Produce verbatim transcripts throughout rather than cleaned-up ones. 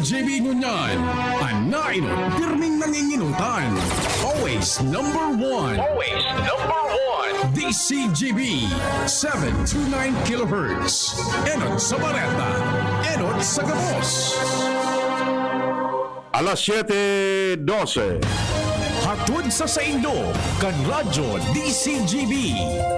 J B ngunyan, an nainot, pirming nanginginutan. Always number one. Always number one. D C G B, seven two nine kilohertz. Enot sa bareta, enot sa gabos. Alas siyete dose. Hatod sa saindo, kan Radyo D C G B,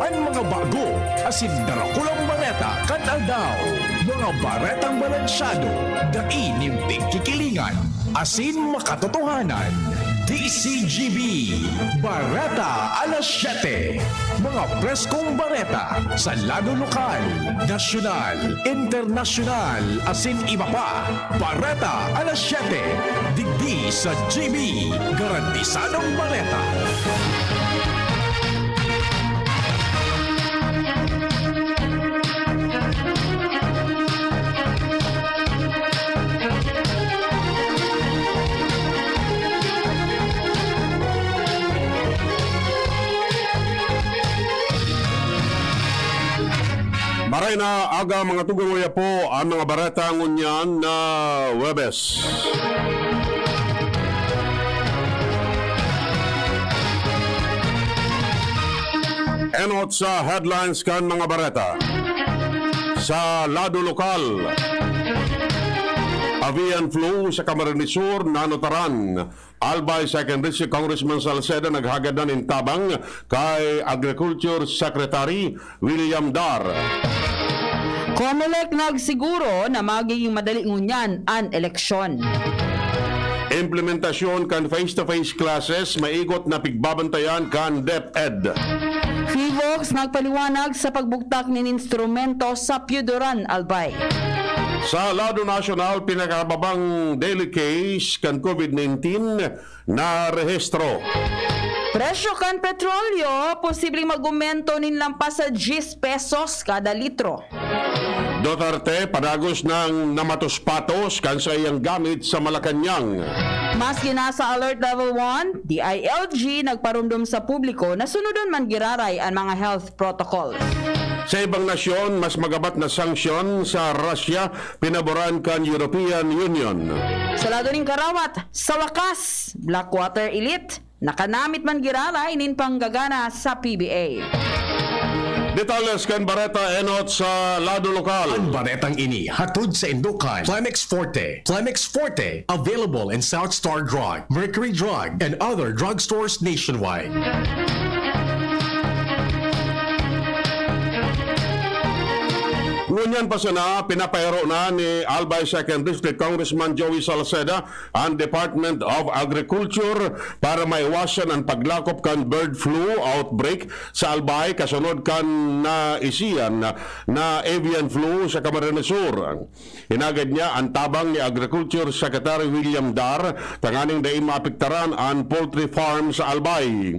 an mga bago asin darakulang bareta kan aldaw. Mga baretang balansyado, dai nin pigkikilingan, asin makatotohanan. D C G B, Bareta Alas Siyete. Mga preskong bareta sa lado lokal, nasyonal, internasyonal, asin iba pa. Bareta Alas Siyete, digdi sa G B, garantisadong bareta. Maray na aga, mga tugang, oya po an mga bareta ngunyan na Huwebes. Enot sa headlines kan mga bareta. Sa lado lokal, avian flu sa Camarines Sur nanutaran. Albay Second District Congressman Salceda naghagad na nin tabang kay Agriculture Secretary William Dar. Comelec nagsiguro na magiging madali ngunyan an eleksyon. Implementasyon kan face-to-face classes maigot na pigbabantayan kan DepEd. Fivox nagpaliwanag sa pagbugtak nin instrumento sa Piyudoran, Albay. Sa lado nasyonal, pinakababang daily case kan COVID nineteen na rehistro. Presyo kan petrolyo posibleng mag-omento nin lampas sa diyes pesos kada litro. Duterte padagos nang namatos-patos kan saiyang gamit sa Malacañang. Maski nasa Alert Level one, D I L G nagparomdom sa publiko na sunodon man giraray an mga health protocols. Sa ibang nasyon, mas magabat na sanksyon sa Russia pinaboran kan European Union. Sa lado nin karawat, sa wakas, Blackwater Elite nakanamit man giraray nin panggagana sa P B A. Detalles kan bareta enot sa lado lokal. An baretang ini hatod saindo kan Plemex Forte. Plemex Forte, available in South Star Drug, Mercury Drug, and other drugstores nationwide. Ngunyan pa sana, pinapaero na ni Albay Second District Congressman Joey Salceda an Department of Agriculture para maiwasan an paglakop kan bird flu outbreak sa Albay kasunod kan naisian na avian flu sa Camarines Sur. Hinagad niya an tabang ni Agriculture Secretary William Dar tanganing dai maapektaran an poultry farm sa Albay.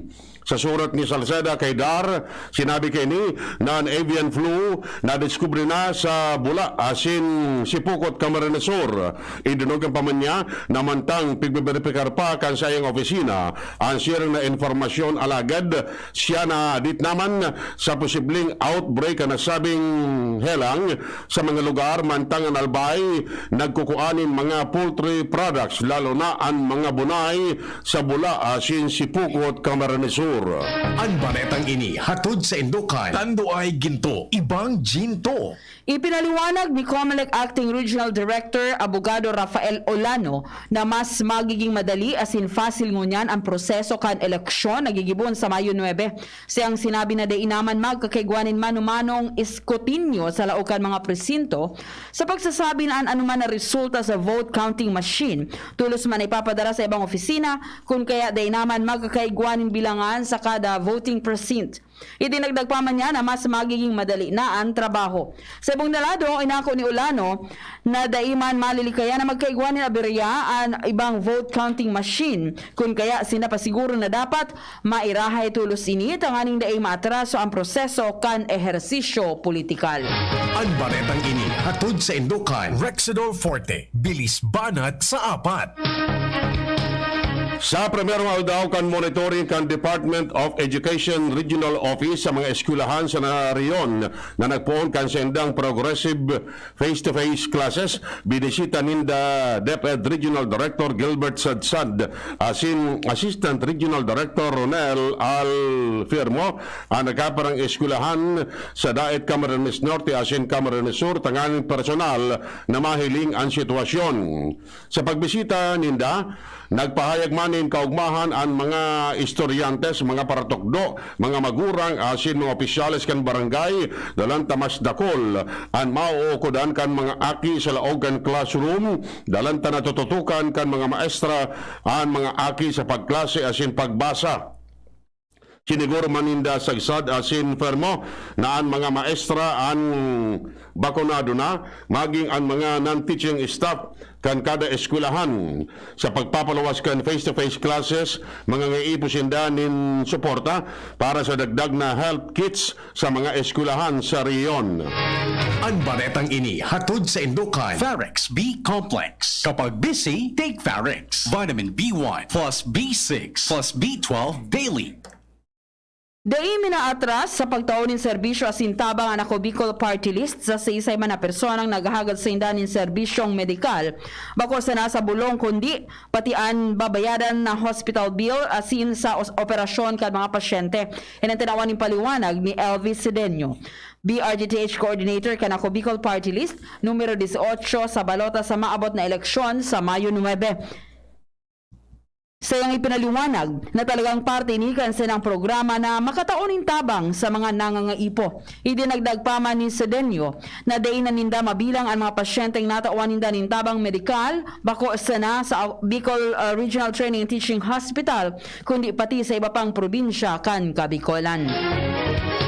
Sa surat ni Salceda kay Dar, sinabi kaini na an avian flu nadiskubre na sa Bula asin Sipocot, Camarines Sur. Idinogan pa man niya na mantang pigbeberipikar pa kan saiyang opisina an siring na impormasyon, alagad siya na dit naman sa posibleng outbreak kan nasabing helang sa mga lugar mantang an Albay nagkukua nin mga poultry products, lalo na an mga bunay sa Bula asin Sipocot, Camarines Sur. An baretang ini hatod saindo kan Tanduay Ginto, Ibang Ginto. Ipinaliwanag ni Comelec Acting Regional Director Abogado Rafael Olano na mas magiging madali asin fasil ngunyan an proseso kan eleksyon na gigibohon sa Mayo nuebe. Siyang sinabi na dai naman magkakaigwa nin mano-manong eskutinyo sa laog kan mga presinto sa pagsasabi na an anoman na resulta sa vote counting machine tolos man na ipapadara sa ibang opisina, kun kaya dai naman magkakaigwa nin bilangan sa kada voting precinct. Idinagdag pa man niya na mas magiging madali na an trabaho. Sa ibong na lado, inako ni Olano na dai man malilikayan na magkaigwa nin aberya an ibang vote counting machine. Kun kaya, sinapasiguro na dapat mairahay tolos ini tanganing dai maatraso an proseso kan ehersisyo politikal. An baretang ini hatod saindo kan Rexidol Forte, bilis banat sa apat. Sa primerong aldaw kan monitoring kan Department of Education Regional Office sa mga eskwelahan sa na-, rehiyon na nagpoon kan saindang progressive face-to-face classes, binisita ninda DepEd Regional Director Gilbert Sadsad asin Assistant Regional Director Ronel Alfirmo an nagkaparang eskwelahan sa Daet Camarines Norte asin Camarines Sur tanganing personal na mahiling an sitwasyon. Sa pagbisita ninda, nagpahayag man nin kaogmahan an mga estudyante, mga paratukdo, mga magurang asin mga opisyales kan barangay, dalan ta mas dakul an maookodan kan mga aki sa laog kan classroom, dalan ta natututukan kan mga maestra an mga aki sa pagklase asin pagbasa. Siniguro man ninda sagsad asin permo na an mga maestra an bakunado na, maging an mga non-teaching staff kan kada eskwelahan. Sa pagpapaluwas kan face-to-face classes, mangangaipo sinda nin suporta para sa dagdag na health kits sa mga eskwelahan sa rehiyon. An baretang ini hatod saindo kan Farex B Complex. Kapag busy, take Farex. Vitamin B one plus B six plus B twelve daily. Dai minaatras sa pagtao nin serbisyo asin tabang an Ako Bicol Party List sa siisay man na personang naghahagad sainda nin serbisyong medikal, bako sana sa bulong kundi pati an babayadan na hospital bill asin sa os-, operasyon kan mga pasyente. Yan ang tinawan nin paliwanag ni Elvis Sedeño, B R D T H Coordinator kan Ako Bicol Party List, numero dieciocho sa balota sa maabot na eleksyon sa Mayo nuebe. Sa iyang ipinaliwanag na talagang parte ini kan saindang programa na makatao nin tabang sa mga nangangaipo. Idinagdag pa man ni Sedeño na dai na ninda mabilang an mga pasyenteng natawan ninda nin tabang medikal, bako sana sa Bicol, ah, Regional Training and Teaching Hospital, kundi pati sa iba pang probinsya kan Kabicolan.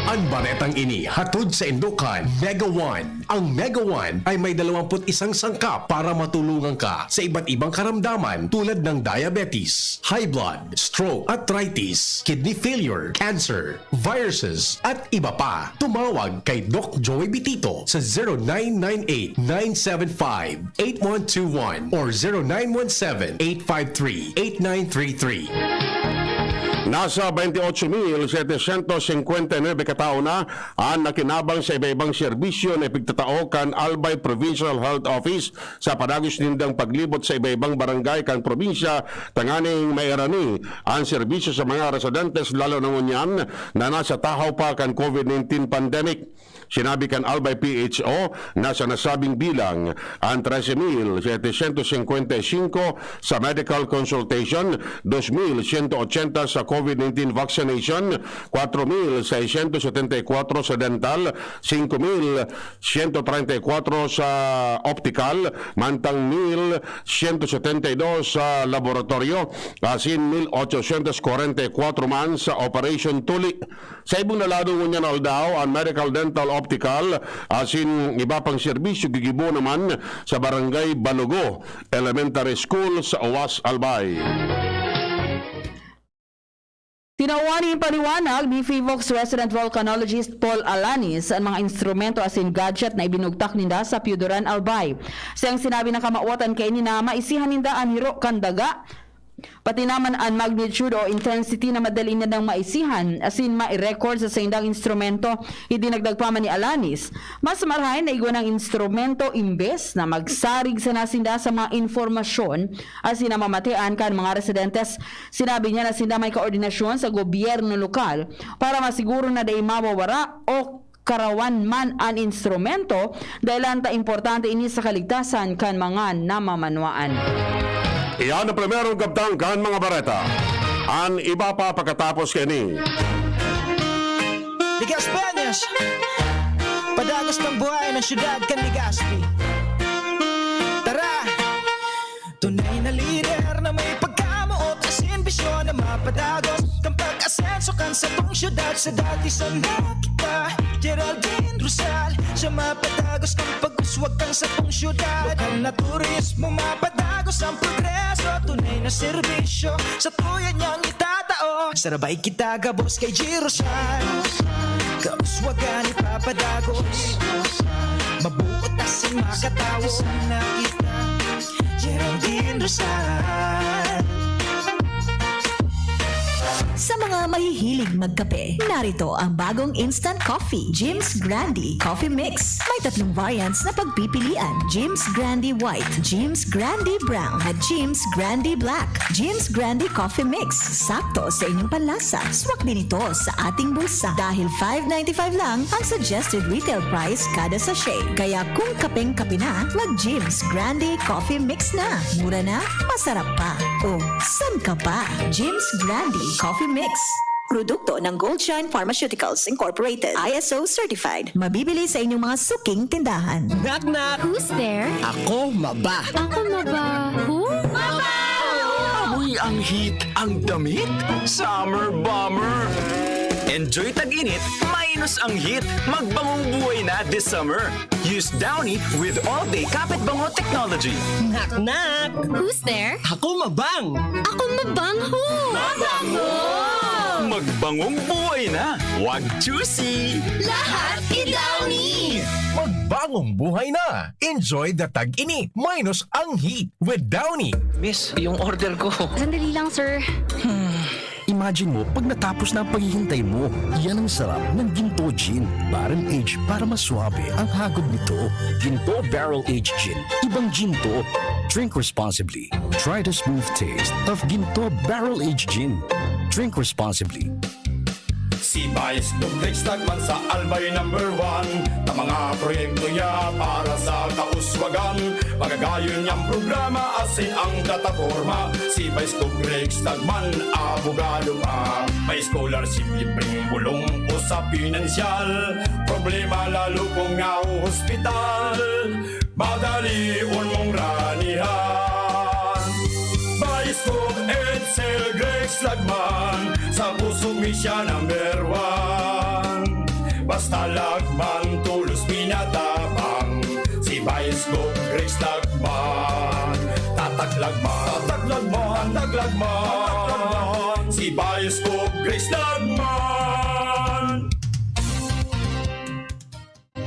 An baretang ini hatod saindo kan Mega One. Ang Mega One ay may dalawampu't isang sangkap para matulungan ka sa iba't ibang karamdaman tulad ng diabetes, high blood, stroke, arthritis, kidney failure, cancer, viruses, at iba pa. Tumawag kay Doc Joey Bitito sa zero nine nine eight, nine seven five, eight one two one or zero nine one seven, eight five three, eight nine three three. Nasa veintiocho mil setecientos cincuenta y nueve katao na an nakinabang sa iba-ibang serbisyo na ipigtatao kan Albay Provincial Health Office sa padagos nindang paglibot sa iba-ibang barangay kan probinsya tanganing mairani an serbisyo sa mga residentes, lalo na ngunyan na nasa tahaw pa kan COVID nineteen pandemic. Sinabi kan Albay P H O na sa nasabing bilang, an trese mil setecientos cincuenta y cinco sa medical consultation, dos mil ciento ochenta sa COVID nineteen vaccination, kwatro mil seiscientos setenta y kwatro sa dental, singko mil ciento treinta y kwatro sa optical, mantang mil ciento setenta y dos sa laboratoryo, asin mil ochocientos kwarenta y kwatro man sa operation tuli. Sa ibong na lado ngunyan na aldaw, an medical, dental, optical, asin iba pang serbisyo gigibo naman sa Barangay Balugo Elementary School sa Oas, Albay. Tinawan nin paliwanag ni Fivox Resident Volcanologist Paul Alanis an mga instrumento asin gadget na ibinugtak ninda sa Piyudoran, Albay. Sa iyang sinabi na kamawatan kaini na maisihan ninda an hiro kan daga, pati naman an magnitude o intensity na madali nindang maisihan asin mai-record sa saindang instrumento. Idinagdag pa man ni Alanis, mas marahay na igwa nang instrumento imbes na magsarig sana sinda sa mga impormasyon asin namamatean kan mga residentes. Sinabi niya na sinda may koordinasyon sa gobyerno lokal para masiguro na dai mawawara o karawan man an instrumento, dahelan ta importante ini sa kaligtasan kan mga namamanwaan. Iyan ang primerong kabtang kan mga bareta. An iba pa pakatapos kaini. Legazpeños, padagos kan buhay ng syudad kan Legazpi. Tara! Tunay na lider na may pagkamoot asin bisyon na mapadagos kan pag-asenso kan satong syudad. Sa dati sana kita, Geraldine Rosal, siya mapadagos kan pag-uswag kan satong syudad. Lokal na turismo, mapadagos ang progreso, tunay na serbisyo, satuya niyang itatao. Sarabay kita gabos kay G Rosal, kauswagan ipapadagos, mabuot asin makatawo. Sana kita, Geraldine Rosal. mga mahihilig magkape. Narito ang bagong instant coffee, Jim's Grande Coffee Mix. May tatlong variants na pagpipilian, Jim's Grande White, Jim's Grande Brown, at Jim's Grande Black. Jim's Grande Coffee Mix, sakto sa inyong panlasa. Swak din ito sa ating bulsa. Dahil five ninety-five lang ang suggested retail price kada sachet. Kaya kung kapeng-kape na, mag Jim's Grande Coffee Mix na. Mura na, masarap pa. O, san ka pa? Jim's Grande Coffee Mix. Produkto ng Goldshine Pharmaceuticals Incorporated, I S O certified. Mabibili sa inyong mga suking tindahan. Knock knock! Who's there? Ako maba. Ako maba. Who? Amoy ang heat, ang damit, summer bomber. Enjoy tag-init, minus ang heat. Magbangong buhay na this summer. Use Downy with all-day kapit bango technology. Knock knock! Who's there? Ako mabang! Ako mabang who? Magbangong buhay na! Wag juicy! Lahat i-Downy! Magbangong buhay na! Enjoy the tag-init minus ang heat with Downy. Miss, yung order ko. Sandali lang, sir. Imagine mo pag natapos na ang paghihintay mo. Yan ang sarap ng Ginto Gin. Barrel aged para mas suabe ang hagod nito. Ginto Barrel Aged Gin. Ibang Ginto. Drink responsibly. Try the smooth taste of Ginto Barrel Aged Gin. Drink responsibly. Si Vice Dubrex Tagman sa Albay number one. Ta mga proyekto niya para sa kauswagan. Magagayon niyang programa asin ang plataporma. Si Vice Dubrex Tagman, abogado pa. May scholarship, libreng bulong o sa pinansyal. Problema lalo kung nahuhospital. Madalion mong ranihan. Vice Dub Edsel Grace Lagman. Sa puso mi siya number one. Basta lagman, tulos pinatabang. Si Vice Dub Grace Lagman. Tatak lagman, tatak lagman, tatak lagman. Si Vice Dub Grace Lagman.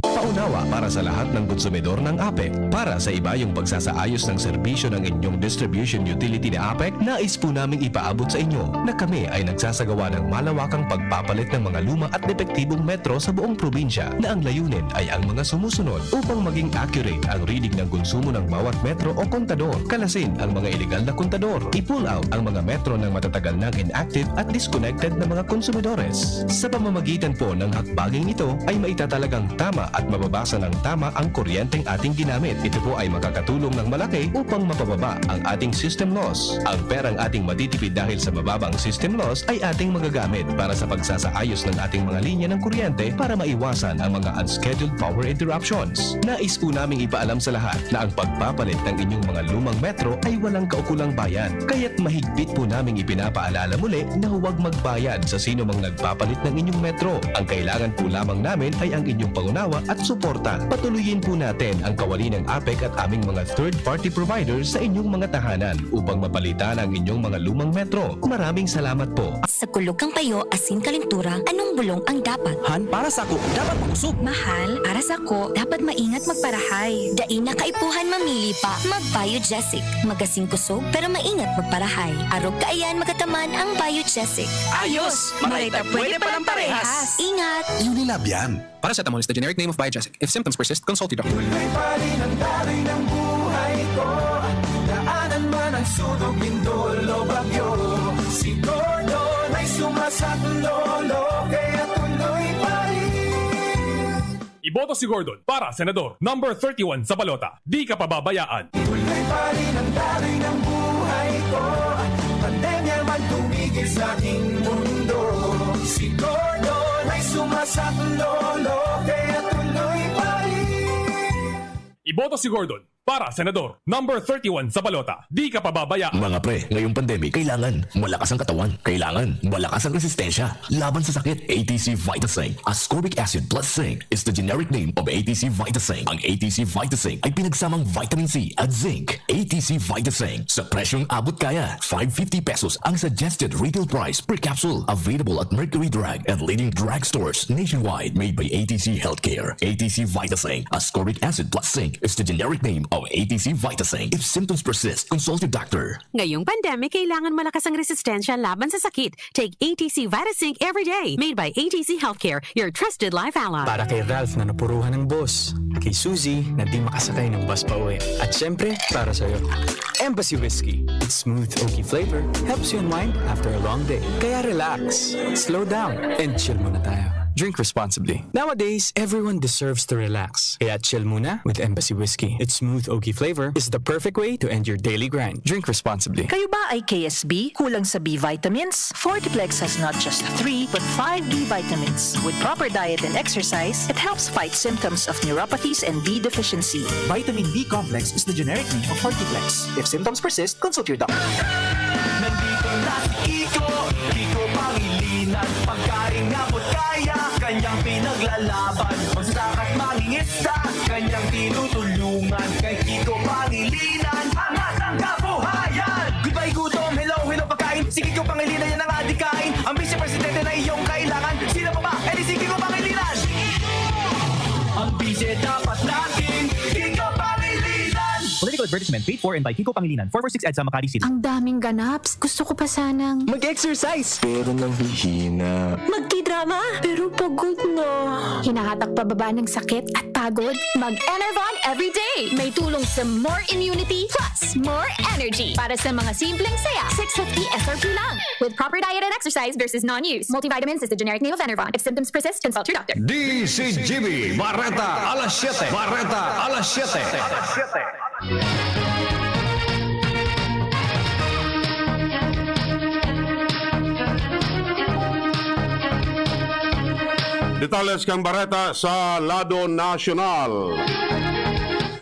Paunawa para sa lahat ng konsumidor ng APEC. Para sa ibayong pagsasaayos ng serbisyo ng inyong distribution utility na APEC, nais po naming ipaabot sa inyo na kami ay nagsasagawa ng malawakang pagpapalit ng mga luma at depektibong metro sa buong probinsya, na ang layunin ay ang mga sumusunod. Upang maging accurate ang reading ng konsumo ng bawat metro o kontador, kalasin ang mga iligal na kontador, i-pull out ang mga metro ng matatagal nang inactive at disconnected na mga konsumidores. Sa pamamagitan po ng hakbanging ito ay maitatalagang tama at mababasa ng tama ang kuryenteng ating ginamit. Ito po ay makakatulong ng malaki upang mapababa ang ating system loss. Ang perang ating matitipid dahil sa mababang system loss ay ating magagamit para sa pagsasaayos ng ating mga linya ng kuryente para maiwasan ang mga unscheduled power interruptions. Nais po naming ipaalam sa lahat na ang pagpapalit ng inyong mga lumang metro ay walang kaukulang bayad. Kaya't mahigpit po naming ipinapaalala muli na huwag magbayad sa sino mang nagpapalit ng inyong metro. Ang kailangan po lamang namin ay ang inyong pangunawa at suporta. Patuloyin po natin ang kawali ng APEC at aming mga third-party providers sa inyong mga tahanan upang mapalitan ang inyong mga lumang metro. Maraming salamat po. Sa kulog kan payo asin kalintura, anong bulong ang dapat? Han, para sako, dapat makosog. Mahal, para sako, dapat maingat magparahay. Dai na kaipuhan mamili pa. Mag-Biogesic. Magasin kusog, pero maingat magparahay. Arog kaiyan magataman ang Biogesic. Ayos! Maray ta pwede palang parehas! Ingat! Unilab yan. Paracetamol is the generic name of Biogesic. If symptoms persist, consult your doctor. Tuloy pa rin ang daloy ng buhay ko. Daanan man ang sunog, lindol o bagyo. Si Gordon ay sumasaklolo, kaya tuloy pa rin. Iboto si Gordon para senador, number thirty-one sa balota. Di ka pababayaan. Tuloy pa rin ang daloy ng buhay ko. Pandemya man tumigil sa aking mundo. Si Gordon ay sumasaklolo, kaya tuloy pa rin. Iboto si Gordon para senador, number thirty-one sa balota. Di ka pababayaan. Mga pre, ngayong pandemic, kailangan malakas ang katawan. Kailangan malakas ang resistensya laban sa sakit. A T C Vitasync, ascorbic acid plus zinc, is the generic name of A T C Vitasync. Ang A T C Vitasync ay pinagsamang vitamin C at zinc. A T C Vitasync, sa presyong abot kaya, five fifty pesos ang suggested retail price per capsule. Available at Mercury Drug and leading drugstores nationwide. Made by A T C Healthcare. A T C Vitasync, ascorbic acid plus zinc, is the generic name of A T C Vitasync. If symptoms persist, consult your doctor. Ngayong pandemic, kailangan malakas ang resistensya laban sa sakit. Take A T C Vitasync every day. Made by A T C Healthcare, your trusted life ally. Para kay Ralph na napuruhan ng boss, kay Suzy na di makasakay ng bus pa uwi, at syempre, para sa'yo. Embassy Whiskey. Its smooth oaky flavor helps you unwind after a long day. Kaya relax, slow down, and chill muna tayo. Drink responsibly. Nowadays, everyone deserves to relax. Kaya chill muna with Embassy Whiskey. Its smooth oaky flavor is the perfect way to end your daily grind. Drink responsibly. Kayo ba ay K S B? Kulang sa B vitamins? Fortiplex has not just three, but five B vitamins. With proper diet and exercise, it helps fight symptoms of neuropathies and B deficiency. Vitamin B complex is the generic name of Fortiplex. If symptoms persist, consult your doctor. Nandito na si Kiko, Kiko Pangilinan. Pagkain nga put kaya, kanyang pinaglalaban. Magsasaka at mangingista, kanyang tinutulungan. Kay Kiko Pangilinan, angat ang kabuhayan. Goodbye gutom, hello, hello pagkain. Si Kiko Pangilinan, yan ang adikain. Ang Vice Presidente na iyong kailangan. Sino pa ba? Eh, di si Kiko Pangilinan. Ang Vice dapat natin, Kiko Pangilinan. Political advertisement paid for and by Kiko Pangilinan, four four six EDSA, Makati City. Ang daming ganaps. Gusto ko pa sanang Mag-exercise! Pero nanghihina. Magkidrama, pero pagod na. Hinahatak pababa ng sakit at pagod. Mag-Enervon everyday. May tulong sa more immunity plus more energy. Para sa mga simpleng saya, six fifty S R P lang. With proper diet and exercise, there's is non-use. Multivitamins is the generic name of Enervon. If symptoms persist, consult your doctor. D C G B, Bareta alas siyete. Bareta alas siyete. Detalles kan bareta sa lado nasyonal.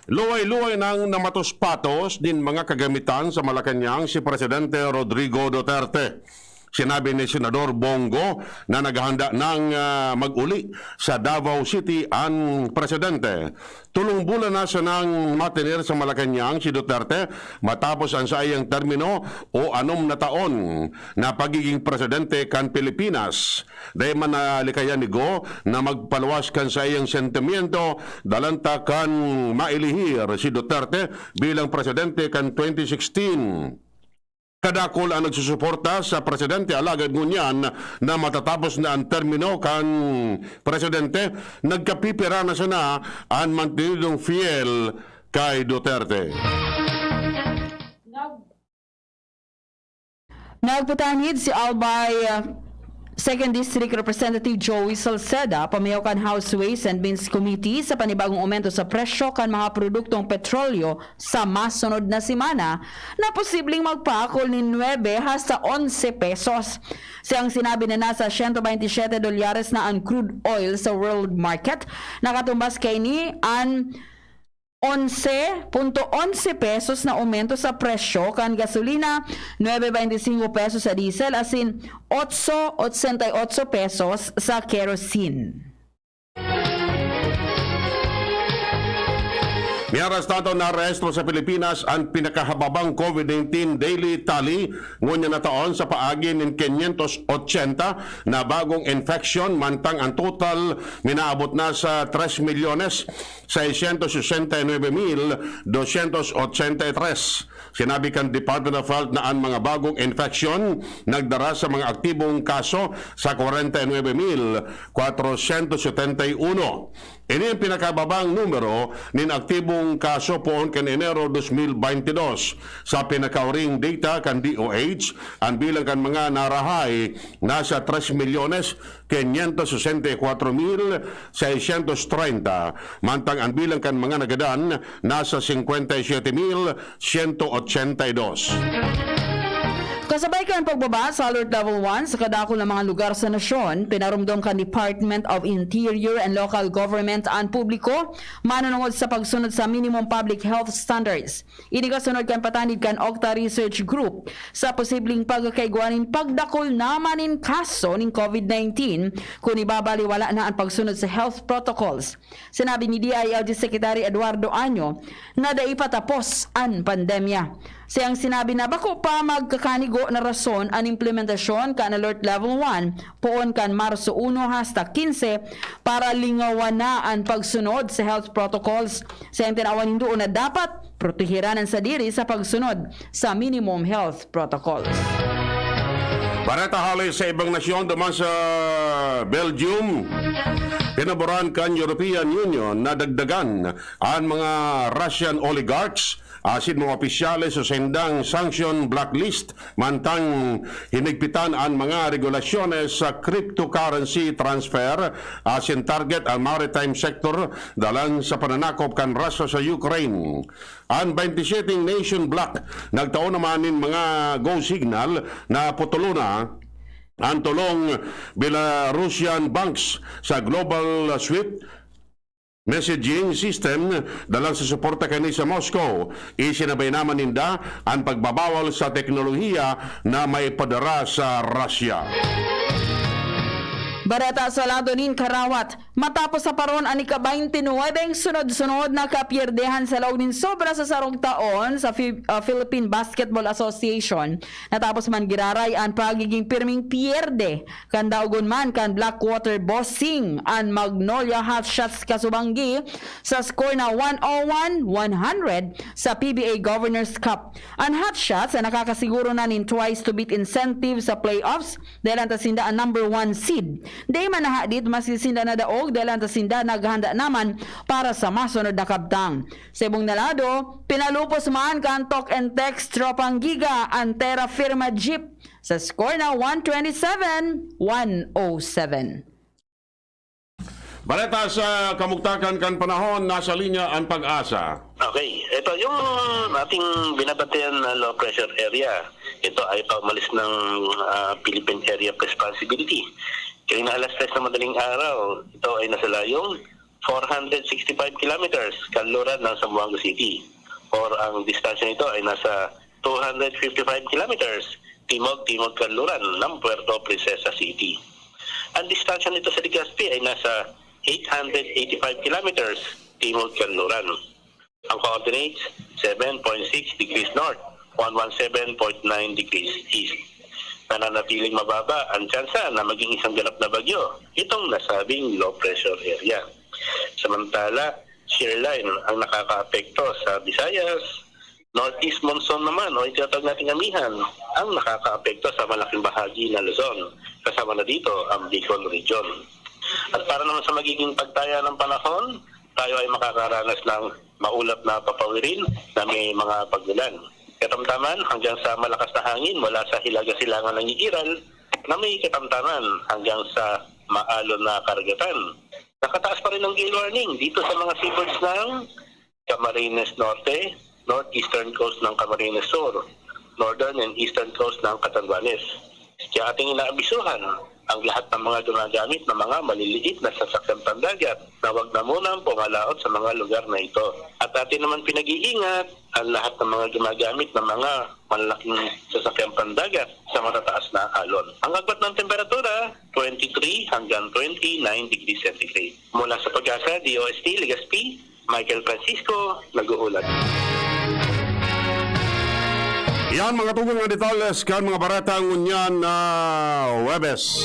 Luway-luway nang namatos-patos nin mga kagamitan sa Malacañang si Presidente Rodrigo Duterte. Sinabi ni Senador Bong Go na naghahanda nang, ah, mag-uli sa Davao City an presidente. Tolong bulan na sanang matener sa Malacañang si Duterte matapos an saiyang termino o anom na taon na pagiging presidente kan Pilipinas. Dai man nalikayan ni Go na magpaluwas kan saiyang sentimiento, dalanta kan mailihir si Duterte bilang presidente kan twenty sixteen. Kadakul an nagsusuporta sa presidente, alagad ngunyan na matatapos na an termino kan presidente, nagkapipira na sana an mantenidong fiel kay Duterte. Nagpatanid si Albay, uh, Second District Representative Joey Salceda, pamayaw kan House Ways and Means Committee, sa panibagong aumento sa presyo kan mga produktong petrolyo sa masunod na semana na posibleng magpaakol nin nuebe hasta onse pesos. Siyang sinabi na nasa siyento baynte siyete dolyares na an crude oil sa world market. Nakatumbas kaini an onse punto onse pesos na aumento sa presyo kan gasolina, nuebe baynte singko pesos sa diesel, asin otso otsenta y otso pesos sa kerosene. Miarestado, naarestro sa Pilipinas an pinakahababang COVID nineteen daily tally ngunyan na taon sa paagi nin quinientos ochenta na bagong infection, mantang ang total minaabot na sa tres milyones seiscientos sesenta y nuebe mil doscientos ochenta y tres. Sinabi kan Department of Health na an mga bagong infection nagdara sa mga aktibong kaso sa kwarenta y nuebe mil kwatrosyentos setenta y uno. Ini ang pinakababang numero nin aktibong kaso poon kan Enero dos mil baynte dos. Sa pinakauring data kan D O H, ang bilang kan mga narahay nasa tres milyones quinientos sesenta y cuatro mil seiscientos treinta, mantang ang bilang kan mga nagadan nasa singkwenta y siyete mil siyento ochenta y dos. Kasabay kan pagbaba sa Alert Level one sa kadakul na mga lugar sa nasyon, pinaromdom kan Department of Interior and Local Government an publiko manunungod sa pagsunod sa minimum public health standards. Ini kasunod kan patanid kan Octa Research Group sa posibleng pagkakaigwa nin pagdakul naman nin kaso nin COVID nineteen kun ibabaliwala na an pagsunod sa health protocols. Sinabi ni D I L G Secretary Eduardo Año na dai pa tapos an pandemya. Siyang sinabi na bako pa magkakanigo na rason an implementasyon kan Alert Level one poon kan Marso uno hasta quince para lingawan na an pagsunod sa health protocols. Siyang tinawan nindo na dapat protehiran an sadiri sa pagsunod sa minimum health protocols. Bareta hale sa ibang nasyon duman sa Belgium. Pinaboran kan European Union na dagdagan an mga Russian oligarchs asin mga opisyales sa saindang sanction blacklist, mantang hinigpitan an mga regulasyones sa cryptocurrency transfer asin target an maritime sector dalan sa pananakop kan Russia sa Ukraine. An twenty-seven nation bloc nagtao naman nin mga go signal na putulon na an tolong Belarusian banks sa Global Swift messaging system dalan sa suporta kani sa Moscow. Isinabay naman ninda an pagbabawal sa teknolohiya na maipadara sa Russia. Bareta sa lado nin karawat, matapos sa paron an ika-twenty-nine sunod-sunod na kapiyerdehan sa laog nin sobra sa sarong taon sa Fi- uh, Philippine Basketball Association, natapos man giraray an pagiging pirming piyerde kan daogon man kan Blackwater Bossing an Magnolia Hotshots Kasubanggi sa score na one oh one one hundred sa P B A Governor's Cup. An Hotshots ang nakakasiguro na nin twice to beat incentive sa playoffs dahil an ta sinda an number one seed. Di man nahadit maski sinda nadaog dahil an ta sinda naghanda naman para sa masunod na kabtang. Sa ibong na lado, pinalupos man kan Talk and Text Tropang Giga an Terra Firma Jeep sa score na one twenty-seven one oh seven. Baleta sa kamugtakan kan panahon, nasa linya an Pag-asa. Okay, ito yung ating binabantayan na low pressure area. Ito ay paumalis ng ah, Philippine Area of Responsibility. Kaya na alas tres na madaling araw, ito ay nasa layong four hundred sixty-five kilometers kanluran ng Zamboanga City. Or ang distansya nito ay nasa two hundred fifty-five kilometers timog-timog kanluran ng Puerto Princesa City. Ang distansya nito sa Legazpi ay nasa eight hundred eighty-five kilometers timog kanluran. Ang coordinates, seven point six degrees north, one one seven point nine degrees east. Nananatiling mababa ang tsansa na maging isang ganap na bagyo itong nasabing low pressure area. Samantala, shear line ang nakakaapekto sa Visayas, Northeast monsoon naman o itinatawag nating amihan ang nakakaapekto sa malaking bahagi ng Luzon, kasama na dito ang Bicol Region. At para naman sa magiging pagtaya ng panahon, tayo ay makakaranas ng maulap na papawirin na may mga pag-ulan. Katamtaman hanggang sa malakas na hangin mula sa hilaga-silangan ng Igiral na may katamtaman hanggang sa maalon na karagatan. Nakataas pa rin ang gale warning dito sa mga seaboards ng Camarines Norte, northeastern coast ng Camarines Sur, northern and eastern coast ng Catanduanes. Kaya ating inaabisuhan ang lahat ng mga gumagamit ng mga maliliit na sasakyang pandagat na wag na munang pumalaot sa mga lugar na ito. At atin naman pinag-iingat ang lahat ng mga gumagamit ng mga malalaking sasakyang pandagat sa matataas na alon. Ang agwat ng temperatura, twenty-three hanggang twenty-nine degrees centigrade. Mula sa Pag-asa, D O S T, Legazpi, Michael Francisco, nag-uulat. Yan mga tugang na detalles kan mga bareta ngunyan na Webes.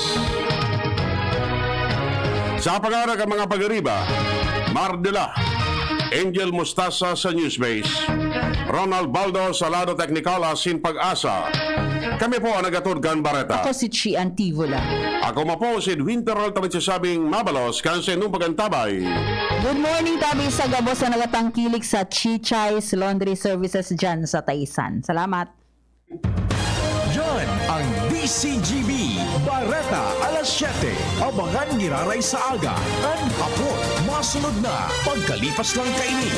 Sa pagara kan mga pagariba, Mardela, Angel Mustasa sa Newsbase, Ronald Baldo sa lado teknikal asin Pag-asa. Kami po ang nagatod kan bareta. Ako si Chi Antivola. Ako man po si Edwin Terrell, tabi sa sabing mabalos kan sa inyong pagantabay. Good morning, tabi sa gabos na nagatangkilik sa Chichay's Laundry Services dyan sa Taisan. Salamat. Yan ang D C G B Bareta alas siyete. Abangan giraray sa aga, kan hapon, masunod na pagkalipas lang kaini.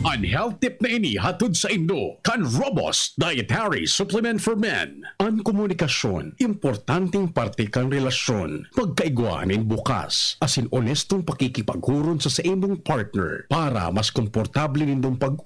An health tip na ini hatod sa indo kan Robust Dietary Supplement for Men. An komunikasyon, importanteng parte kan relasyon. Pagkaigwa nin bukas asin onestong pakikipaghuron sa saimong partner para mas komportable nindong pag